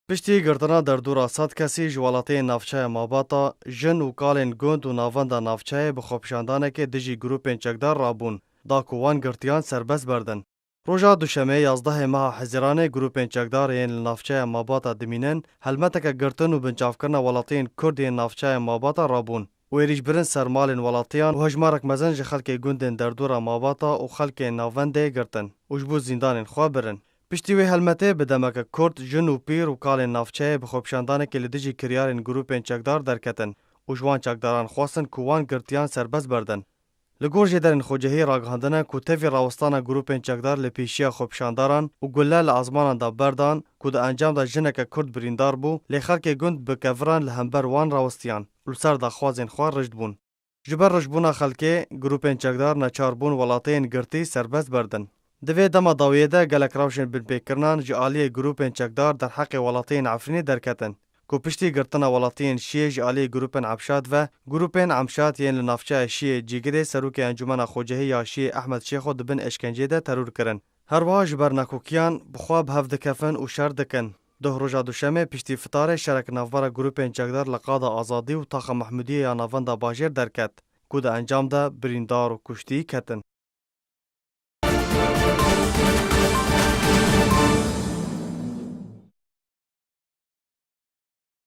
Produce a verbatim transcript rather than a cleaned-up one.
Piştî girtina derdora sed kesî ji welatiyên navçeya Mabata, jin û kalên gund û navenda navçeyê bi xwepişandanekê dijî grûpên çekdar rabûn, da ku wan girtiyan serbest berdin. Roja Duşemê, yazdehê meha Hezîranê, grûpên çekdar yên li navçeya Mabata dimînin, helmeteke girtin û binçavkirina welatiyên Kurd yên navçeya Mabata rabûn û êrîş birin ser malên welatiyan û hejmarek mezin ji xelkê gundên derdora Mabata û xelkên navendê girtin û ji bo zîndanên xwe birin. Piştî wê helmetê bi demeke kurt jin û pîr û kalên navçeyê bi xwepişandanekê li dijî kiryarên grûpên çekdar derketin û ji wan çekdaran xwestin ku wan girtiyan serbest berdin. Li gor jêderên xwecihî ragihandine ku tevî rawestana grûpên çekdar li pêşiya xwepişandaran û gulle li azmanan de berdan ku di encam de jineke kurd birîndar bû, lê xelkê gund bi keviran li hember wan rawistiyan û li ser daxwazên xwe rişt bûn. Ji ber rişbûna xelkê, grûpên çekdar neçar bûn welatiyên girtî serbest berdin. Di vê dema dawiyê de gelek rewşên binpêkirinan ji aliyê grûpên çekdar derheqê welatiyên Efrînê derketin, ku piştî girtina welatiyên Şiyê ji aliyê grûpên Emşat ve, grûpên Emşat yên li navçeya Şiyê cîgirê serokê Encûmena Xwecihî ya Şiyê Ehmed Şêxo di bin eşkencê de teror kirin. Her wiha ji ber nakokiyan bi xwe bi hev dikefin û şer dikin. Doh roja Duşemê piştî fitarê şerek navbera grûpên çekdar li Qada Azadî û Taxa Mehmûdiyê ya navenda bajêr derket, ku di encam de birîndar û kuştî ketin.